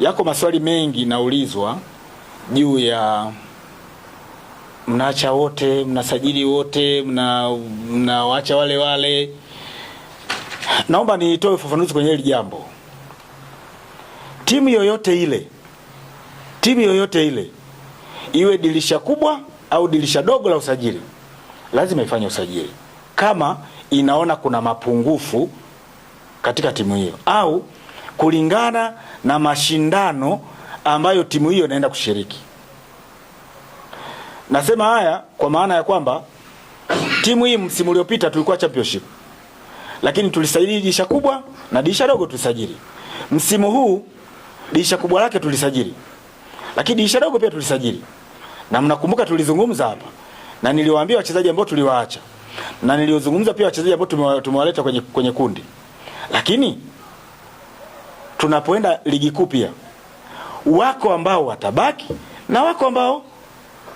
Yako maswali mengi naulizwa juu ya mnaacha wote, mnasajili wote, mnawaacha wale wale. Naomba nitoe ufafanuzi kwenye hili jambo. Timu yoyote ile, timu yoyote ile, iwe dirisha kubwa au dirisha dogo la usajili, lazima ifanye usajili kama inaona kuna mapungufu katika timu hiyo au kulingana na mashindano ambayo timu hiyo inaenda kushiriki. Nasema haya kwa maana ya kwamba timu hii msimu uliopita tulikuwa championship, lakini tulisajili dirisha kubwa na dirisha dogo tulisajili. Msimu huu dirisha kubwa lake tulisajili, lakini dirisha dogo pia tulisajili, na mnakumbuka tulizungumza hapa na niliwaambia wachezaji ambao tuliwaacha na niliozungumza pia wachezaji ambao tumewaleta kwenye kundi, lakini tunapoenda ligi kuu pia wako ambao watabaki na wako ambao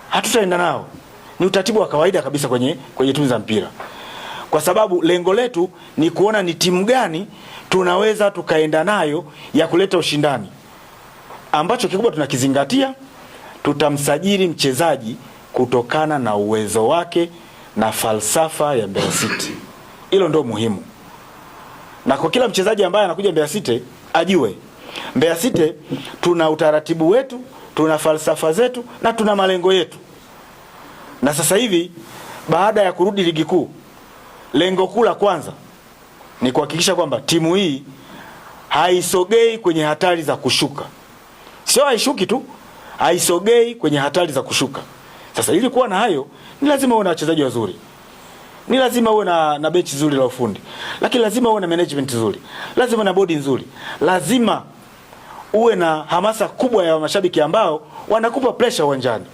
hatutaenda nao. Ni utaratibu wa kawaida kabisa kwenye timu za mpira, kwa sababu lengo letu ni kuona ni timu gani tunaweza tukaenda nayo ya kuleta ushindani. Ambacho kikubwa tunakizingatia, tutamsajili mchezaji kutokana na uwezo wake na falsafa ya Mbeya City. Hilo ndio muhimu, na kwa kila mchezaji ambaye anakuja Mbeya City ajue Mbeya City tuna utaratibu wetu, tuna falsafa zetu na tuna malengo yetu. Na sasa hivi baada ya kurudi ligi kuu, lengo kuu la kwanza ni kuhakikisha kwamba timu hii haisogei kwenye hatari za kushuka. Sio haishuki tu, haisogei kwenye hatari za kushuka. Sasa ili kuwa na hayo ni lazima uwe na wachezaji wazuri, ni lazima uwe na benchi nzuri la ufundi, lakini lazima uwe na management nzuri, lazima na bodi nzuri, lazima uwe na hamasa kubwa ya mashabiki ambao wanakupa pressure uwanjani.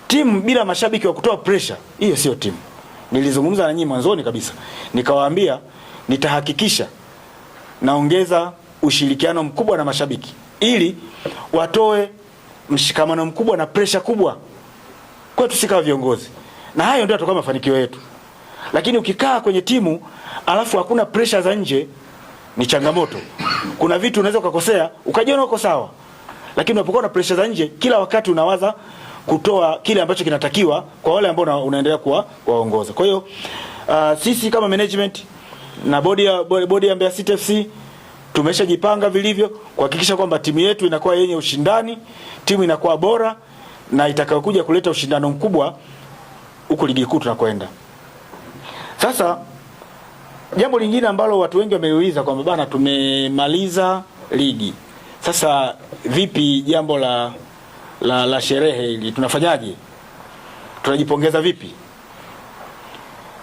Timu bila mashabiki wa kutoa pressure, hiyo sio timu. Nilizungumza na nyinyi mwanzoni kabisa, nikawaambia nitahakikisha naongeza ushirikiano mkubwa na mashabiki ili watoe mshikamano mkubwa na pressure kubwa kwetu sisi kama viongozi, na hayo ndio yatakuwa mafanikio yetu. Lakini ukikaa kwenye timu alafu hakuna pressure za nje, ni changamoto. Kuna vitu unaweza ukakosea ukajiona uko sawa, lakini unapokuwa na pressure za nje, kila wakati unawaza kutoa kile ambacho kinatakiwa kwa wale ambao unaendelea kuwaongoza. Kwa hiyo sisi kama management na bodi ya Mbeya City FC tumeshajipanga vilivyo kuhakikisha kwamba timu yetu inakuwa yenye ushindani, timu inakuwa bora na itakayokuja kuleta ushindano mkubwa huku ligi kuu tunakwenda. Sasa jambo lingine ambalo watu wengi wameuliza kwamba bana, tumemaliza ligi sasa, vipi jambo la sherehe hili tunafanyaje? Tunajipongeza vipi?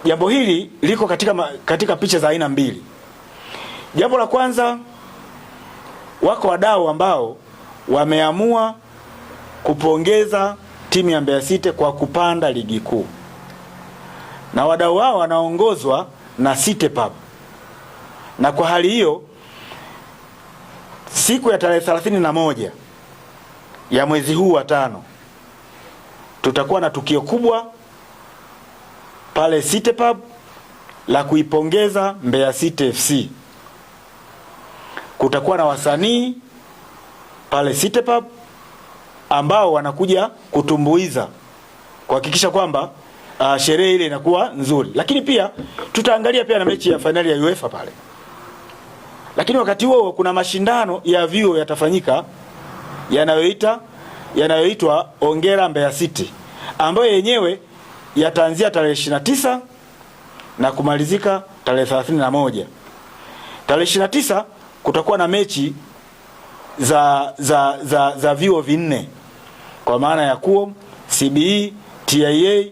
Jambo hili liko katika picha za aina mbili. Jambo la kwanza, wako wadau ambao wameamua kupongeza timu ya Mbeya City kwa kupanda ligi kuu, na wadau hao wanaongozwa na City Pub, na kwa hali hiyo siku ya tarehe 31 ya mwezi huu wa 5 tutakuwa na tukio kubwa pale City Pub la kuipongeza Mbeya City FC. Kutakuwa na wasanii pale City Pub ambao wanakuja kutumbuiza kuhakikisha kwamba sherehe ile inakuwa nzuri, lakini pia tutaangalia pia na mechi ya fainali ya UEFA pale. Lakini wakati huo kuna mashindano ya vyuo yatafanyika yanayoitwa Ongera Mbeya City, ambayo yenyewe yataanzia tarehe 29 na kumalizika tarehe 31. Tarehe 29 kutakuwa na mechi za vyuo vinne kwa maana ya KUOM, CBE, TIA,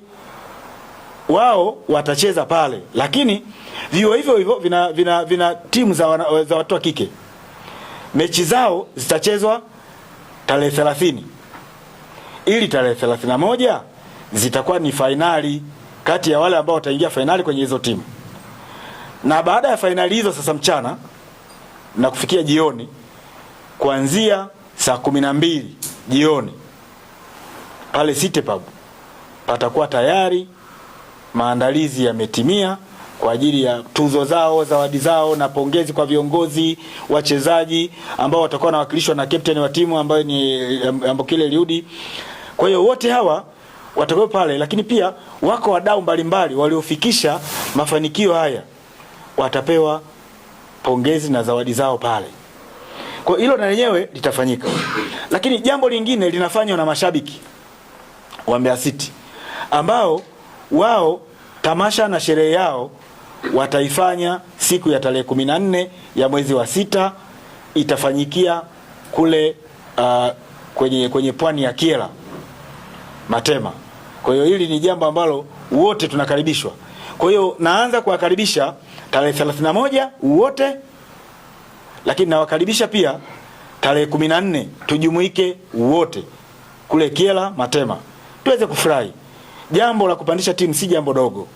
wao watacheza pale, lakini vyuo hivyo hivyo vina timu za watoto wa kike. Mechi zao zitachezwa tarehe 30 ili tarehe 31 zitakuwa ni fainali kati ya wale ambao wataingia fainali kwenye hizo timu. Na baada ya fainali hizo sasa mchana na kufikia jioni, kuanzia saa 12 jioni pale City Pub patakuwa tayari maandalizi yametimia kwa ajili ya tuzo zao, zawadi zao na pongezi kwa viongozi, wachezaji ambao watakuwa wanawakilishwa na captain wa timu ambayo ni Ambokile Liudi. Kwa hiyo wote hawa watakuwa pale, lakini pia wako wadau mbalimbali waliofikisha mafanikio haya watapewa pongezi na zawadi zao pale. Kwa hilo na lenyewe litafanyika. Lakini jambo lingine linafanywa na mashabiki wa Mbeya City ambao wao tamasha na sherehe yao wataifanya siku ya tarehe 14 ya mwezi wa 6, itafanyikia kule kwenye pwani ya Kyela Matema. Kwa hiyo hili ni jambo ambalo wote tunakaribishwa. Kwa hiyo naanza kuwakaribisha tarehe 31 wote, lakini nawakaribisha pia tarehe 14 tujumuike wote kule Kyela Matema tuweze kufurahi. Jambo la kupandisha timu si jambo dogo.